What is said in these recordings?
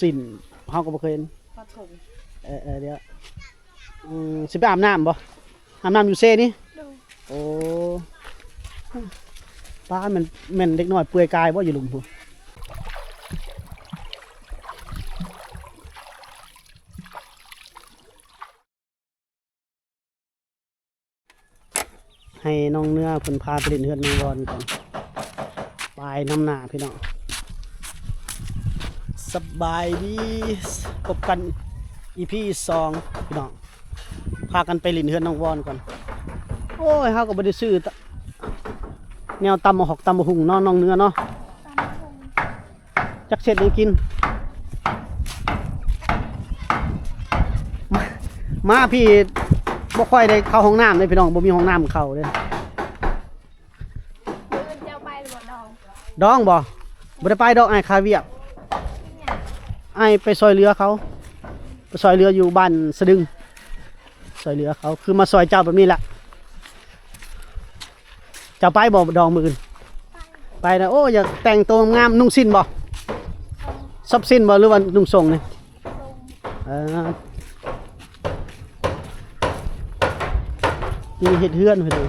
ສິ້ນ ເຮົາກໍບໍ່ເຄີຍເຫັນ. ເອີ ເອີ ດຽວ ອືມ ຊິໄປອາບນ້ຳບໍ່? ອາບນ້ຳຢູ່ເຊນີ້? ໂດຍ. ໂອ້ ປ້າ ແມ່ນ ແມ່ນເດັກນ້ອຍເປືອຍກາຍບໍ່ຢູ່ລຸ່ມພຸ້ນ? ໃຫ້ນ້ອງເນື້ອເພິ່ນພາໄປຫຼິ້ນເຮືອນນ້ອງວອນກ່ອນ ປາຍນຳໜ້າພີ່ນ້ອງ. ສະບາຍດີ ພົບກັນອີພີສອງພີ່ນ້ອງ ພາກັນໄປຫຼິ້ນເຮືອນນ້ອງວອນກ່ອນ. ໂອ້ຍ ເຮົາກໍບໍ່ໄດ້ຊື້ຕະ ແນວຕຳໝາກຫອກຕຳບັກຫຸ່ງເນາະ ນ້ອງເນື້ອເນາະ. ຈັກເຮັດຫຍັງກິນ ມາ ມາພີ້ບໍ່ຄ່ອຍໄດ້ເຂົ້າຫ້ອງນ້ຳເດ້ພີ່ນ້ອງ ບໍ່ມີຫ້ອງນ້ຳເຂົ້າເດ້. ມື້ອື່ນເຈົ້າໄປຫຼືບໍ່ດອງ? ດອງບໍ່? ບໍ່ໄດ້ໄປດອກ ອ້າຍຄາວຽກ. ອ້າຍໄປຊ່ອຍເຫຼືອເຂົາ ໄປຊ່ອຍເຫຼືອຢູ່ບ້ານສະດຶງ ຊ່ອຍເຫຼືອເຂົາ ຄືມາຊ່ອຍເຈົ້າແບບນີ້ລະ. ເຈົ້າໄປບໍ່ດອງມື້ອື່ນ? ໄປນະ. ໂອ້ ຢາກແຕ່ງໂຕງາມໆ ນຸ່ງສິ້ນບໍ່? ຊອບສິ້ນບໍ່ ຫຼືວ່ານຸ່ງສົ້ງນີ້? ເອີ ມີເຮັດເຮືອນເພິ່ນເດ້.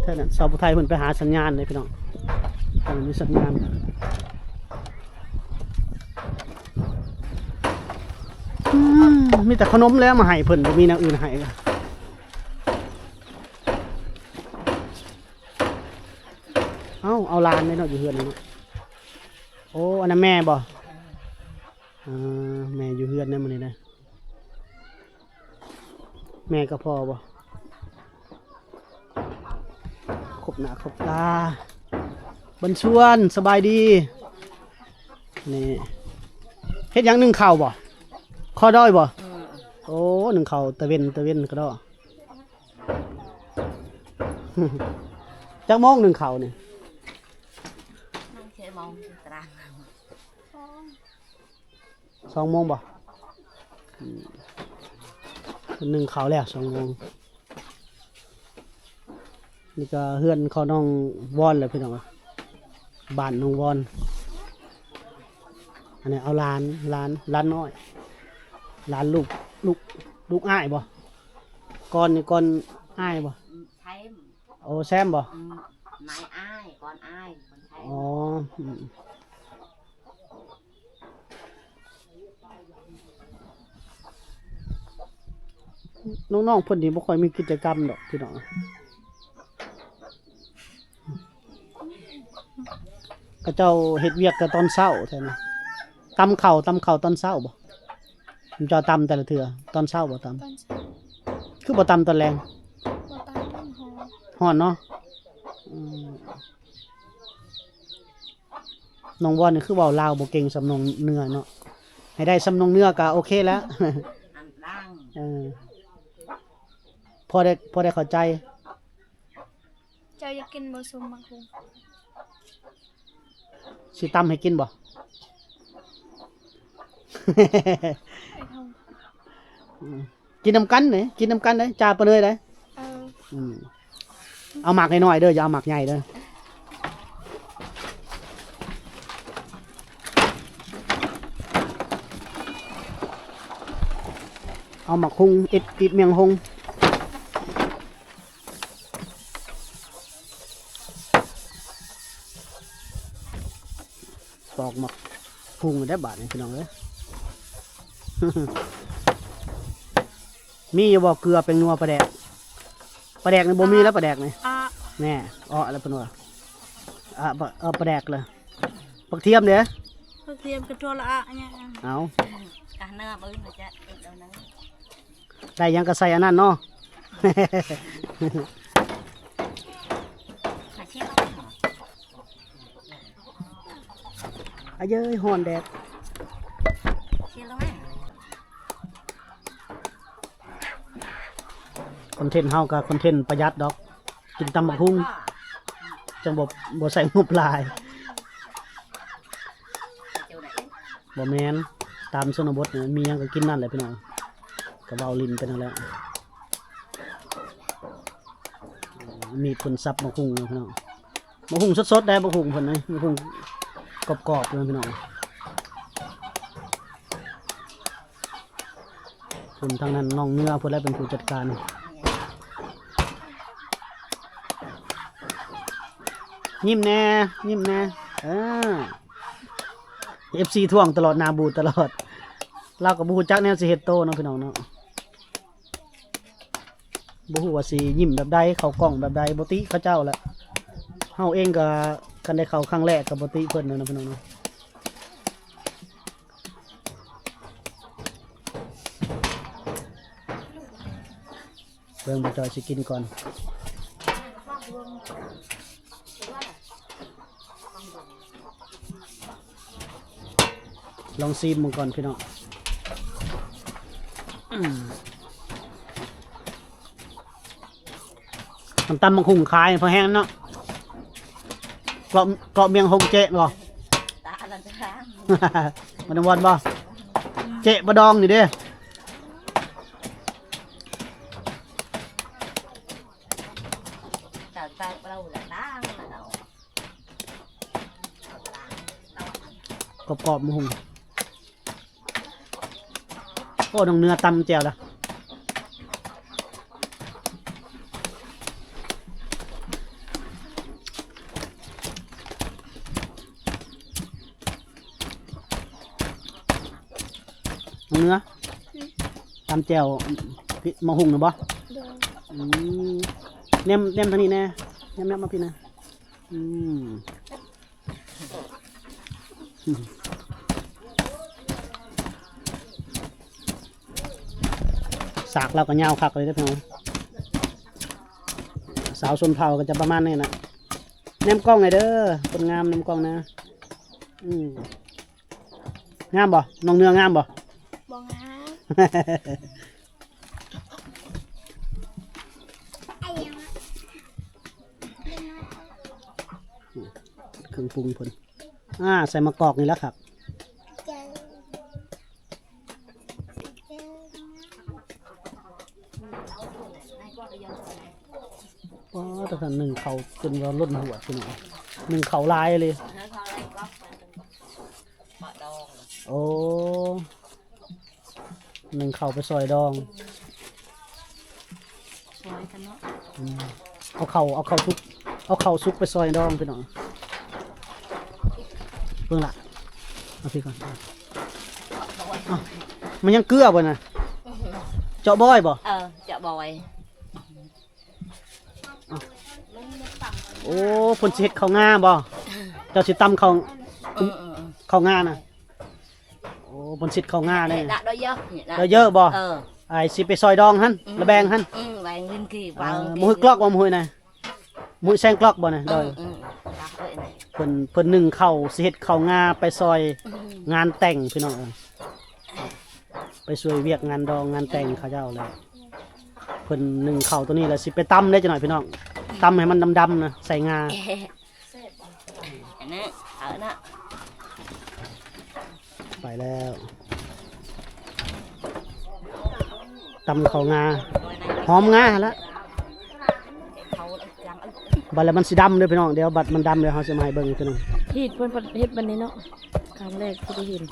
ແທ້ນັ້ນ ສາວຜູ້ໄທເພິ່ນໄປຫາສັນຍານເດ້ພີ່ນ້ອງ ເພິ່ນມີສັນຍານ. ອືມ ມີແຕ່ຂະໜົມແຫຼະມາໃຫ້ເພິ່ນ ບໍ່ມີແນວອື່ນໃຫ້. ເອົ້າ ເອົາຫຼານເດ້ເນາະ ຢູ່ເຮືອນນີ້ເນາະ. ໂອ້ ອັນນັ້ນແມ່ບໍ່? ເອີ ແມ່ຢູ່ເຮືອນໃນມື້ນີ້ນະ. ແມ່ກັບພໍ່ບໍ່? ຄົບໜ້າຄົບຕາ. ບັນຊວນ ສະບາຍດີ. ນີ້ ເຮັດຫຍັງ ໜຶ້ງເຂົ້າບໍ່? ຂໍດອຍບໍ່? ອືມ. ໂອ້ ໜຶ້ງເຂົ້າຕາເວັນ ຕາເວັນກະດໍ. ຈັກໂມງໜຶ້ງເຂົ້ານີ້? ໜຶ່ງໂມງຕາງ ສອງໂມງບໍ່? ອືມ ໜຶ້ງເຂົ້າແລ້ວ ສອງໂມງ. ນີ້ກໍເຮືອນຂອງນ້ອງວອນແຫຼະພີ່ນ້ອງ ບ້ານນ້ອງວອນ. ອັນນີ້ເອົາຫຼານ ຫຼານ ຫຼານນ້ອຍ ຫຼານລູກ ລູກ ລູກອ້າຍບໍ່? ກ່ອນນີ້ກ່ອນອ້າຍບໍ່? ແຊມ. ໂອ້ ແຊມບໍ່? ອືມ ນາຍອ້າຍ ກ່ອນອ້າຍ ຄົນໄທ. ອໍ ອືມ. ນ້ອງໆເພິ່ນນີ້ບໍ່ຄ່ອຍມີກິດຈະກຳດອກພີ່ນ້ອງ. ເຂົາເຈົ້າເຮັດວຽກແຕ່ຕອນເຊົ້າແທ້ນະ. ຕຳເຂົ້າ ຕຳເຂົ້າຕອນເຊົ້າບໍ່? ເຈົ້າຕຳແຕ່ລະເທື່ອຕອນເຊົ້າບໍ່? ຕຳ ຕອນເຊົ້າ. ຄືບໍ່ຕຳຕອນແລງ? ບໍ່ຕຳ ມັນຮ້ອນ. ຮ້ອນເນາະ. ອືມ. ນ້ອງວອນນີ້ຄືເວົ້າລາວບໍ່ເກັ່ງສ່ຳນ້ອງເນື້ອເນາະ. ໃຫ້ໄດ້ສ່ຳນ້ອງເນື້ອກະໂອເຄແລ້ວ. ເອີ ພໍໄດ້ ພໍໄດ້ເຂົ້າໃຈ. ເຈົ້າຢາກກິນບໍ່ ສົ້ມໝາກຫຸ່ງ? ຊິຕຳໃຫ້ກິນບໍ່? ໄປເຮົາ ອືມ. ກິນນຳກັນເດ້ ກິນນຳກັນເດ້ ຈ່າປາເລີຍເດ້. ເອີ ອືມ. ເອົາໝາກນ້ອຍໆເດີ ຢ່າເອົາໝາກໃຫຍ່ເດີ. ເອົາໝາກຫຸ່ງ ເອັດ ເອັດໝາກຫຸ່ງ. ປອກໝາກຫຸ່ງໄດ້ບາດນີ້ພີ່ນ້ອງເອີຍ. ມີຢູ່ບໍ່ເກືອ ແປ້ງນົວ ປາແດກ? ປາແດກນີ້ບໍ່ມີແລ້ວ ປາແດກນີ້. ອະ ແນ່ ເອາະແລ້ວເພິ່ນວ່າ ອະ ປາ ເອົາປາແດກເລີຍ. ຜັກທຽມເດ້? ຜັກທຽມກະໂທລະອະຫຍັງ. ເອົາ ກະເນື້ອບຶ້ນຈະເອັດເອົານະ. ໄດ້ຫຍັງກໍໃສ່ອັນນັ້ນເນາະ. ອາເຢີ້ຍ ຮ້ອນແດດ. ຄອນເທັນເຮົາກໍຄອນເທັນປະຢັດດອກ. ກິນຕຳບັກຫຸ່ງ ຈັ່ງບໍ່ ບໍ່ໃສ່ງົບຫຼາຍ. ບໍ່ແມ່ນ ຕາມຊົນນະບົດນີ້ ມີຫຍັງກໍກິນນັ້ນແຫຼະພີ່ນ້ອງ. ກໍເວົ້າຫຼິ້ນໄປນັ້ນແຫຼະ. ມີດເພິ່ນສັບບັກຫຸ່ງຢູ່ພີ່ນ້ອງ. ບັກຫຸ່ງສົດໆ ໄດ໋ ບັກຫຸ່ງເພິ່ນນີ້ ບັກຫຸ່ງ ກອບໆ ເລີຍພີ່ນ້ອງ. ເພິ່ນທາງນັ້ນນ້ອງເນືອເພິ່ນແຫຼະເປັນຜູ້ຈັດການ. ຍິ້ມແດ່ ຍິ້ມແດ່ ເອີ ເອັຟຊີ ທ້ວງຕະຫຼອດ ໜ້າບູດຕະຫຼອດ. ລາວກໍບໍ່ຮູ້ຈັກແນວຊິເຮັດໂຕເນາະ ພີ່ນ້ອງເນາະ. ບໍ່ຮູ້ວ່າຊິຍິ້ມແບບໃດ ເຂົ້າກ້ອງແບບໃດ ບໍ່ຕິເຂົາເຈົ້າແຫຼະ. ເຮົາເອງກໍຄັນໄດ້ເຂົ້າຄັ້ງແລກກໍບໍ່ຕິເພິ່ນແລ້ວເນາະ ພີ່ນ້ອງເນາະ. ເບິ່ງ ບໍ່ຈ່ອຍຊິກິນກ່ອນ. ລອງຊີມເບິ່ງກ່ອນພີ່ນ້ອງ. ອືມ ມັນຕຳບັກຫຸ່ງຂາຍພໍແຮງເນາະ. ເກາະ ເກາະເມຍງຫົງເຈະບໍ່? ຕາລະທາງ ມັນວອນບໍ່? ເຈະບໍ່ດອງນີ້ເດ້. ກອບໆ ໝາກຫຸ່ງ. ໂອ້ ນ້ອງເນືອຕຳແຈ່ວລະ ນ້ອງເນືອ. ອືມ ຕຳແຈ່ວ ໝາກຫຸ່ງນະບໍ່? ໂດຍ. ອືມ ແນມ ແນມທາງນີ້ແດ່ ແນມ ແນມມາພີ້ນະ. ອືມ ສາກລາວກໍຍາວຄັກເລີຍເດີພີ່ນ້ອງ. ສາວຊົນເຜົ່າກໍຈະປະມານນີ້ນະ. ແນມກ້ອງແດ່ເດີ ຄົນງາມ ແນມກ້ອງນະ. ອືມ ງາມບໍ່? ນ້ອງເນືອງາມບໍ່? ບໍ່ງາມ. ເຄື່ອງປຸງເພິ່ນ ອ່າ ໃສ່ໝາກກອກນີ້ແຫຼະຄັກ. ປ້າດ ທ່ານໜຶ້ງເຂົ້າຈົນວ່າລົ້ນຫວດ ພີ່ນ້ອງ ໜຶ້ງເຂົ້າຫຼາຍເລີຍ. ໂອ້ ໜຶ້ງເຂົ້າໄປຊອຍດອງ ຊອຍກັນເນາະ. ອືມ ເອົາເຂົ້າ ເອົາເຂົ້າສຸກ ເອົາເຂົ້າສຸກໄປຊອຍດອງ ພີ່ນ້ອງ. ເບິ່ງລະ ເອົາພີ້ກ່ອນ. ເອົ້າ ມັນຍັງເກືອບໍ່ນະ? ເຈາະບອຍບໍ່? ເອີ ເຈາະບອຍ. ໂອ້ ເພິ່ນຊິເຮັດເຂົ້າງາບໍ່? ເຈົ້າຊິຕຳເຂົ້າ ເອີ ເອີ ເອີ ເຂົ້າງານະ. ໂອ້ ເພິ່ນຊິເຮັດເຂົ້າງາເດ້. ດອກເຢີ ດອກເຢີບໍ່? ເອີ ອ້າຍຊິໄປຊອຍດອງຫັ້ນ ອືມ ລະແບ່ງຫັ້ນ. ອືມ ແບ່ງເງິນກີບ ເອີ ເອົາ ບໍ່ຮູ້ກລອກບໍ່ ບໍ່ຮູ້ນະ ບໍ່ຮູ້ແຊງກລອກບໍ່ນະ? ໂດຍ ເອີ ເພິ່ນ ເພິ່ນໜຶ້ງເຂົ້າ ຊິເຮັດເຂົ້າງາໄປຊອຍ ອືມ ງານແຕ່ງ ພີ່ນ້ອງເອີຍ. ໄປຊ່ວຍວຽກງານດອງງານແຕ່ງເຂົາເຈົ້າແລ້ວ ເພິ່ນໜຶ້ງເຂົ້າໂຕນີ້ແລ້ວຊິໄປຕຳເດ້ຈັກໜ້ອຍພີ່ນ້ອງ ຕຳໃຫ້ມັນດຳໆນະ ໃສ່ງາ. ອັນນີ້ເອົານະ ໄປແລ້ວ ຕຳເຂົ້າງາ ຫອມງາຫັ້ນລະ. ບັດແລ້ວມັນຊິດຳເດີພີ່ນ້ອງ ດຽວບັດມັນດຳແລ້ວເຮົາຊິມາໃຫ້ເບິ່ງອີກເທື່ອໜຶ່ງ. ຮີດເພິ່ນເຮັດບັດນີ້ເນາະ ຄັ້ງແລກທີ່ໄດ້ເຫັນ.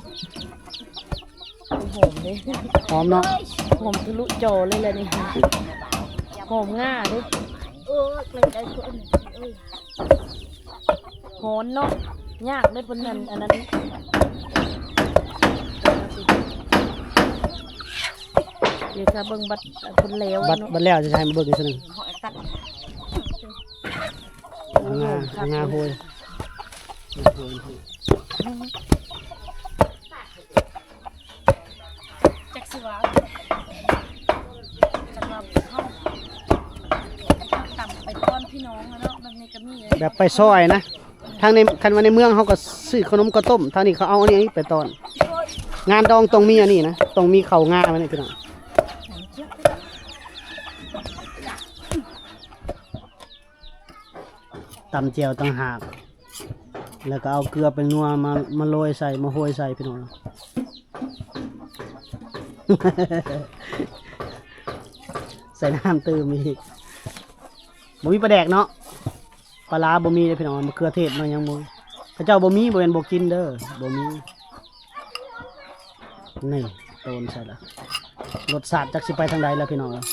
ຫອມເດ້ ຫອມເນາະ ຫອມທະລຸຈໍເລີຍແຫຼະນີ້ ຫອມງາເດ້. ເອີ ເກງໃຈຄົນ ເອີ ຮ້ອນເນາະ ຍາກເດ້ເພິ່ນນັ້ນ ອັນນັ້ນ. ດຽວຈະເບິ່ງບັດເພິ່ນແລ້ວ ບັດ ເນາະ ບັດແລ້ວຈະໃຫ້ມາເບິ່ງອີກເທື່ອໜຶ່ງ. ເອົາງາ ເອົາງາໂຮຍ ງາໂຮຍ. ຈັກຊິວ່າ ຈັກວ່າເຮົາ ເຮົາຕຳໄປປ້ອນພີ່ນ້ອງເນາະ ແບບນີ້ກໍມີເດ້ ແບບໄປຊອຍນະ. ທາງໃນ ຄັນວ່າໃນເມືອງເຮົາກໍຊື້ເຂົ້າໜົມເຂົ້າຕົ້ມ ທາງນີ້ເຂົາເອົາອັນນີ້ໄປຕ້ອນ. ງານດອງຕ້ອງມີອັນນີ້ນະ ຕ້ອງມີເຂົ້າງາ ອັນນີ້ພີ່ນ້ອງ. ຕຳແຈ່ວຕ່າງຫາກ ແລ້ວກໍເອົາເກືອແປ້ງນົວມາ ມາໂລຍໃສ່ ມາໂຮຍໃສ່ພີ່ນ້ອງ ໃສ່ນ້ຳຕື່ມອີກ. ບໍ່ມີປາແດກເນາະ ປາຫຼ້າບໍ່ມີເດ້ພີ່ນ້ອງ ມະເຂືອເທດມາຫຍັງບໍ່. ເຂົາເຈົ້າບໍ່ມີ ບໍ່ແມ່ນບໍ່ກິນເດີ ບໍ່ມີ. ນີ້ໂຕນໃສ່ລະ ລົດຊາດຈັກຊິໄປທາງໃດລະພີ່ນ້ອງເອີຍ.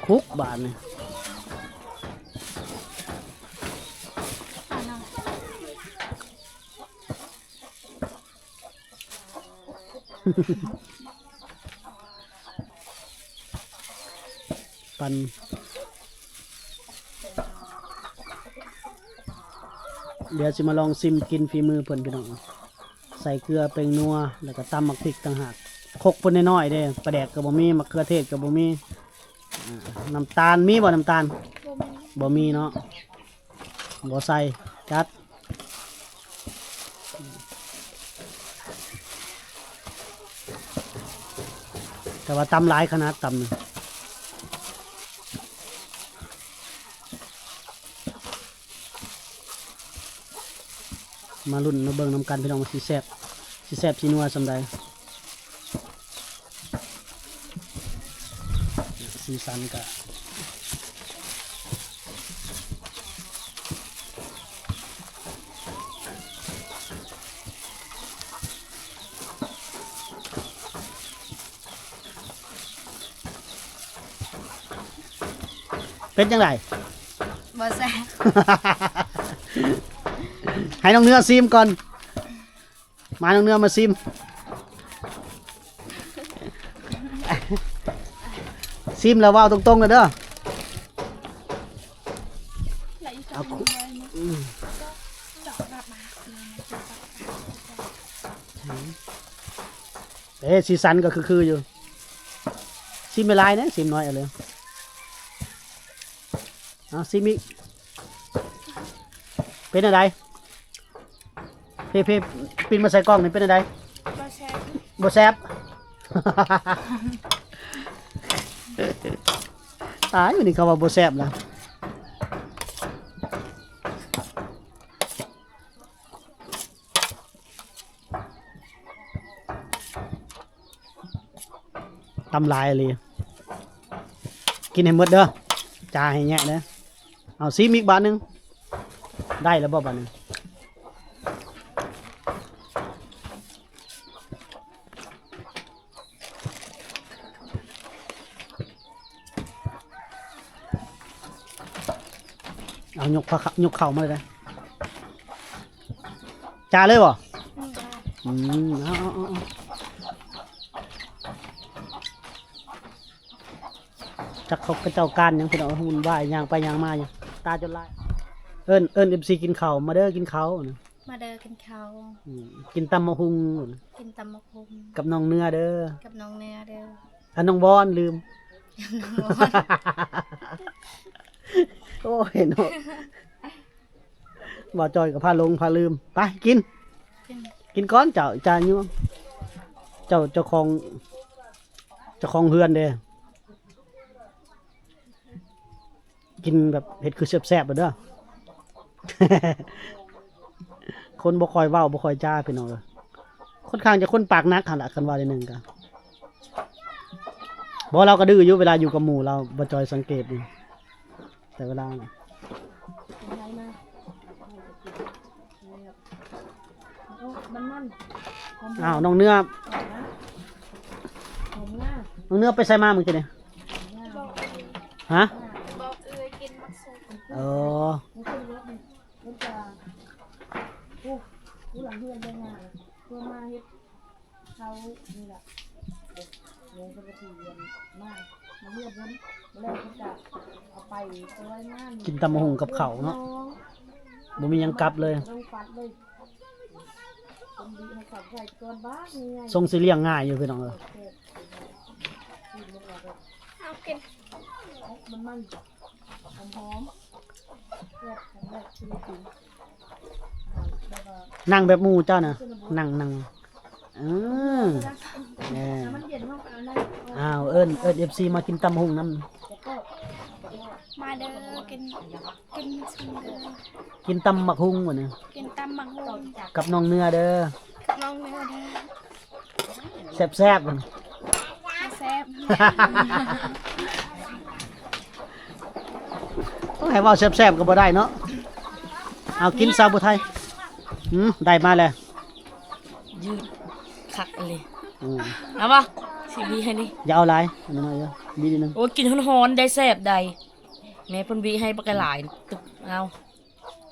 ຄຸກບາດນີ້ ປັ່ນ ດຽວຊິມາລອງຊິມກິນຝີມືເພິ່ນພີ່ນ້ອງ. ໃສ່ເກືອ ແປ້ງນົວ ແລ້ວກໍຕຳໝາກພິກຕ່າງຫາກ. ຄົກເພິ່ນນ້ອຍໆເດ້ ປາແດກກໍບໍ່ມີ ໝາກເຂືອເທດກໍບໍ່ມີ. ອ່າ ນ້ຳຕານ ມີບໍ່ນ້ຳຕານ? ບໍ່ມີ ບໍ່ມີເນາະ ບໍ່ໃສ່ ຈັດ. ແຕ່ວ່າຕຳຫຼາຍຂະໜາດ ຕຳນີ້. ມາລຸ້ນມາເບິ່ງນຳກັນພີ່ນ້ອງ ວ່າຊິແຊບ ຊິແຊບຊິນົວສ່ຳໃດ. ສີສັນກະເປັນຈັ່ງໃດ? ບໍ່ແຊບ. ໃຫ້ນ້ອງເນື້ອຊີມກ່ອນ. ມາ ນ້ອງເນື້ອມາຊີມ. ຊີມແລ້ວເວົ້າຕົງໆເດີ. ເອົາ ອືມ ເອີ ສີສັນກໍຄືໆຢູ່. ຊີມຫຼາຍໆແດ່ ຊີມໜ້ອຍເອົາເລີຍ. ເອົາຊີມອີກ. ເປັນແນວໃດ? ເພ ເພ ປິ່ນມາໃສ່ກ້ອງນີ້ ເປັນແນວໃດ? ບໍ່ແຊບ ບໍ່ແຊບ. ຕາຍ ມື້ນີ້ເຂົາວ່າບໍ່ແຊບລະ. ຕຳຫຼາຍອີ່ຫຼີ ກິນໃຫ້ໝົດເດີ ຈາໃຫ້ແຍະເດີ. ເອົາຊີມອີກບາດໜຶ່ງ ໄດ້ແລ້ວບໍ່ບາດນີ້? ເອົາ ຍົກພາ ຍົກເຂົ້າມາເລີຍ ຈ້າເລີຍບໍ່? ອືມ ເອົາ ເອົາ ເອົາ ເອົາ ຈັກເຂົາເຈົ້າການຫຍັງ ພີ່ນ້ອງ ວຸ່ນວາຍ ຍ່າງໄປຍ່າງມາຢູ່ ຕາຈົນລາຍ. ເອີ້ນ ເອີ້ນເອັຟຊີກິນເຂົ້າ ມາເດີກິນເຂົ້າ. ມາເດີກິນເຂົ້າ ອືມ ກິນຕຳໝາກຫຸ່ງ ກິນຕຳໝາກຫຸ່ງ ກັບນ້ອງເນື້ອເດີ ກັບນ້ອງເນື້ອເດີ ອາ ນ້ອງວອນ ລືມ ນ້ອງວອນ. ໂອ້ຍເນາະ ບ່າວຈ່ອຍກໍພາຫຼົງພາລືມ. ໄປກິນ ກິນ ກິນກ່ອນເຈົ້າ ຈາຍົວ ເຈົ້າ ເຈົ້າຂອງ ເຈົ້າຂອງເຮືອນເດ້. ກິນແບບເຮັດຄືແຊບໆເດີ ຄົນບໍ່ຄ່ອຍເວົ້າບໍ່ຄ່ອຍຈາພີ່ນ້ອງເອີຍ. ຄ່ອນຂ້າງຈະຄົນປາກໜັກຫັ້ນລະ ຄັນວ່າແນວໜຶ່ງກະ. ບໍ່ ລາວກະດື້ຢູ່ ເວລາຢູ່ກັບໝູ່ລາວ ບໍ່ຈ່ອຍສັງເກດຢູ່ ແຕ່ເວລາ ມັນໆ ຫອມ ອ້າວ ນ້ອງເນື້ອ ຫອມນະ ຫອມງາ ນ້ອງເນື້ອໄປໃສມາມື້ກີ້ນີ້? ຫອມງາ ຮະ? ບອກເອື້ອຍກິນໝາກສົມ ເອີ ມັນຈະ ໂອ້ ຢູ່ຫຼັງເຮືອນບໍ່ງາມ ເພື່ອມາເຮັດ ເຂົານີ້ລະ ໂຍມເພິ່ນກະຊິມາ ມາເຮືອນເພິ່ນ ມື້ແລງເພິ່ນກະເອົາໄປຊ່ອຍງານ ກິນຕຳບັກຫຸ່ງກັບເຂົ້າເນາະ ບໍ່ມີຫຍັງກັບເລີຍ ລົງປັດເລີຍ ຄົນດີໃຫ້ເຂົາໃສ່ກ່ອນບາດນີ້ ຊົງຊິລ້ຽງງ່າຍຢູ່ພີ່ນ້ອງເອີຍ ເອົາກິນ ມັນໆ ຫອມໆ ແຊບ ແຊບ ຊິໄດ້ກິນ ນັ່ງແບບໝູ່ເຈົ້ານະ ນັ່ງ ນັ່ງ ເອີ ແມ່ນ ອ້າວ ເອີ້ນ ເອີ້ນເອັຟຊີມາກິນຕຳບັກຫຸ່ງນຳ ມາເດີ ກິນ ກິນ ກິນຕຳບັກຫຸ່ງມື້ນີ້ ກິນຕຳບັກຫຸ່ງ ກັບນ້ອງເນື້ອເດີ ກັບນ້ອງເນື້ອເດີ ແຊບໆ ແຊບ ຕ້ອງໃຫ້ເວົ້າແຊບໆ ກໍບໍ່ໄດ້ເນາະ ເອົາກິນ ສາວຜູ້ໄທ ອືມ ໄດ້ມາແລ້ວ ຢືດຄັກອີ່ຫຼີ. ອືມ ເອົາບໍ່? ຊິບີໃຫ້ນີ້ ຢ່າເອົາຫຼາຍ ເອົາໜ້ອຍໆເດີ ບີໜຶ່ງ. ໂອ້ຍ ກິນຮ້ອນໆ ໄດ້ແຊບໃດ໋ ແມ່ເພິ່ນບີໃຫ້ບັກຫຼາຍຕຶກ. ເອົາ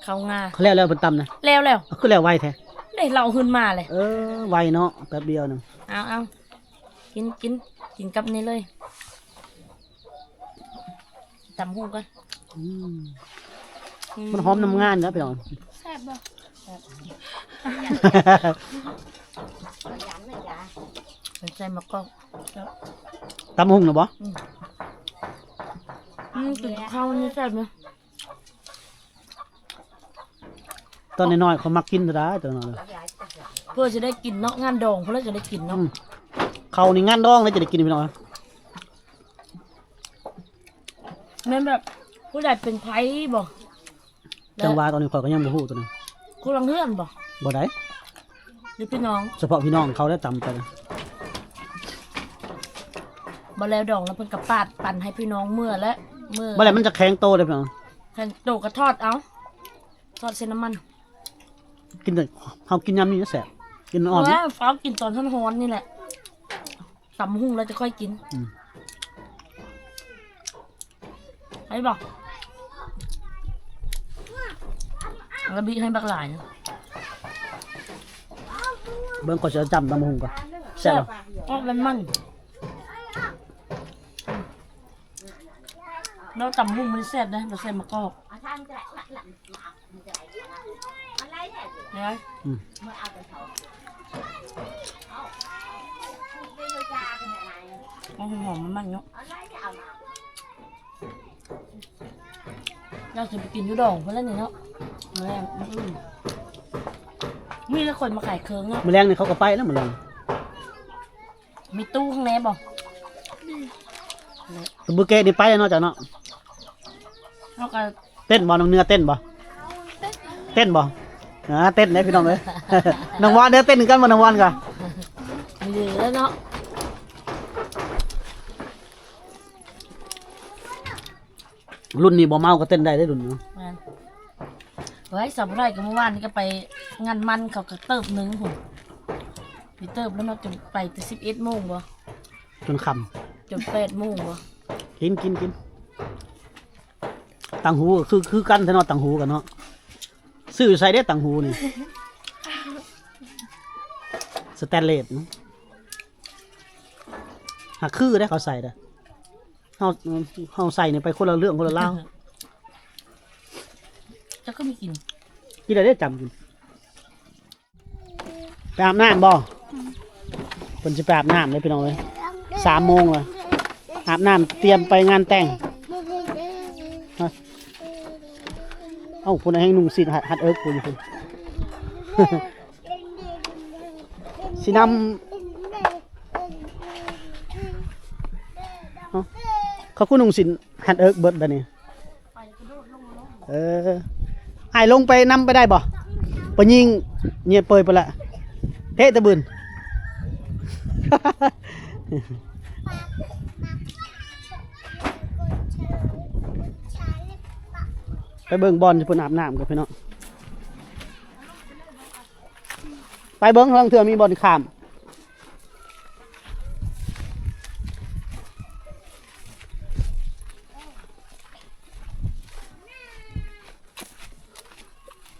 ເຂົ້າງາ ເຂົາແລ້ວແລ້ວ ເພິ່ນຕຳນະ ແລ້ວແລ້ວ. ເອົາ ຄືແລ້ວໄວແທ້ ເດ້ ເຮົາເອົາຂຶ້ນມາເລີຍ. ເອີ ໄວເນາະ ແປັບດຽວໜຶ່ງ. ເອົາ ເອົາ ກິນ ກິນ ກິນກັບນີ້ເລີຍ. ຕຳຫຸ່ງກ່ອນ. ອືມ ອືມ ມັນຫອມນ້ຳງານນະພີ່ນ້ອງ. ແຊບບໍ່? ແຊບ ໃສ່ໝາກກອກ. ຕຳຫຸ່ງນະບໍ່? ອືມ ອືມ ກິນກັບເຂົ້ານີ້ແຊບເນາະ. ຕອນນ້ອຍໆ ເຂົາມັກກິນເທົ່າໃດ ຕອນນັ້ນ ເພື່ອຈະໄດ້ກິນເນາະ ງານດອງເພິ່ນລະຈະໄດ້ກິນເນາະ. ອືມ ເຂົ້ານີ້ງານດອງເລີຍຈະໄດ້ກິນພີ່ນ້ອງ. ແມ່ນແບບຜູ້ໃດເປັນໃຜບໍ່? ຈັ່ງວ່າຕອນນີ້ຂ້ອຍກໍຍັງບໍ່ຮູ້ຕົວນັ້ນ. ຄົນລະເຮືອນບໍ່? ບໍ່ໄດ້ ຫຼືພີ່ນ້ອງ ສະເພາະພີ່ນ້ອງເຂົາໄດ້ຕຳໄປ. ບໍ່ແລ້ວດອງແລ້ວເພິ່ນກໍປາດປັນໃຫ້ພີ່ນ້ອງເມືອແລ້ວ ເມືອ ບໍ່ແລ້ວມັນຈະແຂງໂຕເດ້ພີ່ນ້ອງ. ແຂງໂຕກໍທອດເອົາ ທອດໃສ່ນ້ຳມັນ. ກິນແຕ່ ເຮົາກິນຍາມນີ້ແຊບ ກິນອ່ອນ. ເອີ ຟ້າວກິນຕອນຮ້ອນໆນີ້ແຫຼະ ຕຳຫຸ່ງແລ້ວຈະຄ່ອຍກິນ. ອືມ ໃຫ້ບໍ່? ລະບີໃຫ້ບັກຫຼາຍ. ເບິ່ງ ຂ້ອຍຊິເອົາຈ້ຳຕຳຫຸ່ງກ່ອນ. ແຊບ ແຊບບໍ່? ອອກມັນໆ ແລ້ວຕຳຫຸ່ງມັນແຊບເດ້ ບໍ່ໃສ່ໝາກກອກ. ອືມ ໂອ້ຍ ຫອມມັນເນາະ. ຢາກຊິໄປກິນຢູ່ດອງເພິ່ນແລ້ວນີ້ເນາະ ມື້ແລງ. ອືມ ມີແຕ່ຄົນມາຂາຍເຄື່ອງເນາະ. ມື້ແລງນີ້ເຂົາກໍໄປແລ້ວ ມື້ແລງ. ມີຕູ້ຂ້າງໃນບໍ່? ມີ. ຕະບູເກະນີ້ໄປແລ້ວເນາະ ເຈົ້າເນາະ. ເຮົາກໍ ເຕັ້ນບໍ່? ນ້ອງເນື້ອເຕັ້ນບໍ່? ເຕັ້ນ ເຕັ້ນບໍ່? ອ່າ ເຕັ້ນເດ້ພີ່ນ້ອງເອີຍ. ນ້ອງວອນເດີ ເຕັ້ນຄືກັນບໍ່ ນ້ອງວອນກໍ? ມີແລ້ວເນາະ. ລຸ້ນນີ້ບໍ່ເມົາກໍເຕັ້ນໄດ້ເດ້ລຸ້ນນີ້. ແມ່ນ. ເອີຍ ສາວຜູ້ໄທກໍມື້ວານນີ້ກໍໄປງານມັນເຂົາກໍເຕີບໜຶ່ງພຸ້ນ. ໄປເຕີບແລ້ວເນາະ ຈົນໄປແຕ່ສິບເອັດໂມງບໍ່? ຈົນຄ່ຳ ຈົນແປດໂມງບໍ່? ກິນ ກິນ ກິນ. ຕ່າງຫູຄື ຄືກັນແທ້ເນາະ ຕ່າງຫູກັນເນາະ. ຊື້ຢູ່ໃສເດ້ຕ່າງຫູນີ້? ສະແຕນເລດເນາະ. ຫາກຄືເດ້ເຂົາໃສ່ເດ້. ເຮົາ ເຮົາໃສ່ນີ້ໄປຄົນລະເລື່ອງຄົນລະລາວ. ເຈົ້າຄືບໍ່ກິນ? ກິນແລ້ວເດ້ ຈ້ຳກິນ. ໄປອາບນ້ຳບໍ່? ເພິ່ນຊິໄປອາບນ້ຳເດ້ພີ່ນ້ອງເອີຍ. ສາມໂມງແລ້ວ ອາບນ້ຳຕຽມໄປງານແຕ່ງ. ເອົ້າ ພຸ້ນແຮ່ງນຸ່ງສິ້ນ ຮັດ ຮັດເອິກພຸ້ນ. ຊິນຳ ເອົ້າ ເຂົາຄືນຸ່ງສິ້ນ ຮັດເອິກເບິດບາດນີ້. ເອີ ອ້າຍລົງໄປນຳໄປໄດ້ບໍ່? ໄປຍິງເຍຍເປີຍໄປລະ ເທະຕະບືນ. ໄປເບິ່ງບ່ອນທີ່ເພິ່ນອາບນ້ຳກັນພີ່ນ້ອງ. ໄປເບິ່ງ ລາງເທື່ອມີບ່ອນຂ້າມ.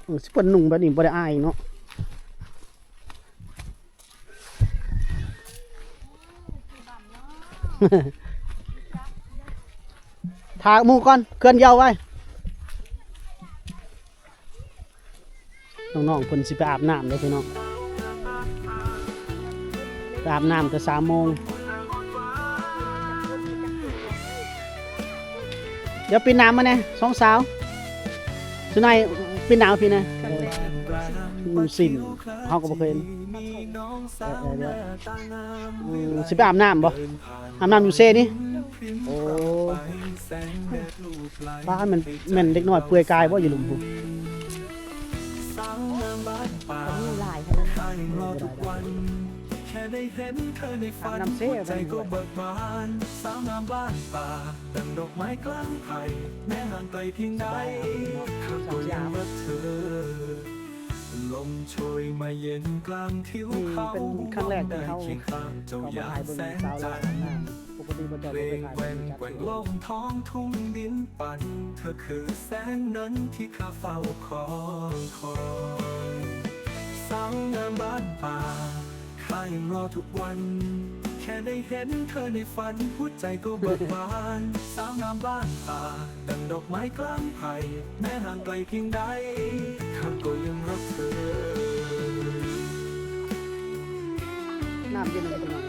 ເອີ ຊິເພິ່ນນຸ່ງແບບນີ້ບໍ່ໄດ້ອາຍເນາະ. ຖ້າໝູ່ກ່ອນ ເຄື່ອນຢາວໄວ້. ນ້ອງໆ ເພິ່ນຊິໄປອາບນ້ຳເດ້ພີ່ນ້ອງ. ໄປອາບນ້ຳແຕ່ສາມໂມງ. ດຽວປິ່ນໜ້າມາແດ່ ສອງສາວ. ສຸໄນ ປິ່ນໜ້າມາພີ້ແດ່. ເອີ ໜຸ່ງສິ້ນ ເຮົາກໍບໍ່ເຄີຍເຫັນ. ເອີ ເອີ ດຽວ ອືມ ຊິໄປອາບນ້ຳບໍ່? ອາບນ້ຳຢູ່ເຊນີ້. ໂອ້ ປ້າ ແມ່ນ ແມ່ນເດັກນ້ອຍເປືອຍກາຍບໍ່ຢູ່ລຸ່ມພຸ້ນ? ມີຫຼາຍຂະໜາດນັ້ນ. ອາບນ້ຳເຊ. ລົມໂຊຍມາເຢັນກາງທິວເຂົາ ເປັນຄັ້ງແລກທີ່ເຮົາເຂົ້າມາຖ່າຍເບິ່ງສາວລາວອາບນ້ຳ ປົກກະຕິບໍ່ຈອຍບໍ່ເຄີຍຖ່າຍແບບນີ້ຈັກເທື່ອ ແກວ່ງໂລກທ້ອງທຸ່ງດິນປັນ ເທີຄືແສງນັ້ນທີ່ຂ້າເຝົ້າຄອຍ ສາວງາມບ້ານປ່າ ຂ້າຍັງລໍທຸກວັນ ແຄ່ໄດ້ເຫັນເທີໃນຝັນ ຫົວໃຈກໍເບີກບານ ສາວງາມບ້ານປ່າ ດັ່ງດອກໄມ້ກາງໄພ ແມ້ຫ່າງໄກພຽງໃດ ຂ້າກໍຍັງຮັກເທີ ນ້ຳເຢັນເລີຍພີ່ນ້ອງ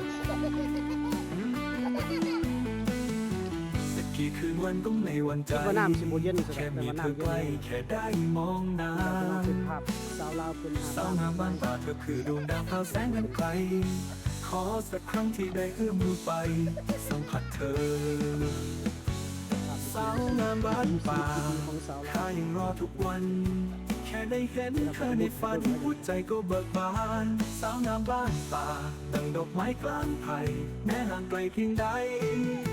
ສັກກີ້ຄືນວັນກໍໄມ່ຫວັ່ນໃຈ ຄິດວ່ານ້ຳຊິບໍ່ເຢັນ ແຄ່ມີເທີໃກ້ ແຄ່ໄດ້ມອງໜ້າ ເປັນພາບສາວລາວ ເປັນ ສາວງາມບ້ານປ່າ ເທີຄືດວງດາວພາວແສງອັນໄກ ຂໍສັກຄັ້ງທີ່ໄດ້ເອື້ອມມືໄປ ສຳຜັດເທີ ສາວງາມບ້ານປ່າ ຂ້າຍັງລໍທຸກວັນ ແຄ່ໄດ້ເຫັນເທີໃນຝັນ ຫົວໃຈກໍເບີກບານ ສາວງາມບ້ານປ່າ ດັ່ງດອກໄມ້ກາງໄພ ແມ້ຫ່າງໄກພຽງໃດ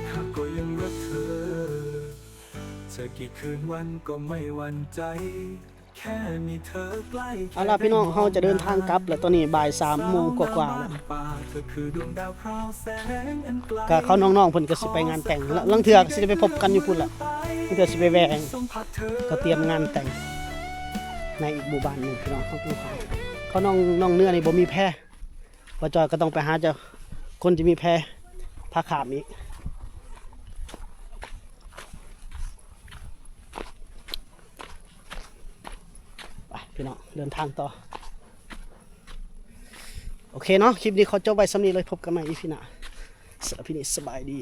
ຂ້າກໍຍັງຮັກເທີ ຈະກີ້ຄືນວັນກໍໄມ່ຫວັ່ນໃຈ ເອົາລະພີ່ນ້ອງ ເຮົາຈະເດີນທາງກັບແລ້ວ ຕອນນີ້ບ່າຍສາມໂມງກວ່າໆແລ້ວ ກະເຂົານ້ອງໆເພິ່ນກະຊິໄປງານແຕ່ງ ລາງເທື່ອກະຊິໄດ້ໄປພົບກັນຢູ່ພຸ້ນແຫຼະ ລາງເທື່ອຊິໄປແວ່ ກະຕຽມງານແຕ່ງໃນອີກໝູ່ບ້ານໜຶ່ງພີ່ນ້ອງ ເຂົາຕ້ອງ ເຂົານ້ອງ ນ້ອງເນື້ອນີ້ບໍ່ມີແພ ບໍ່ຈອຍກະຕ້ອງໄປຫາເຈົ້າ ຄົນທີ່ມີແພ ພາຂ້າມອີກ ໄປພີ່ນ້ອງ ເດີນທາງຕໍ່ ໂອເຄເນາະ ຄລິບນີ້ຂໍຈົບໄວ້ສ່ຳນີ້ເລີຍ ພົບກັນໃໝ່ອີພີໜ້າ ສຳລັບຄລິບນີ້ສະບາຍດີ.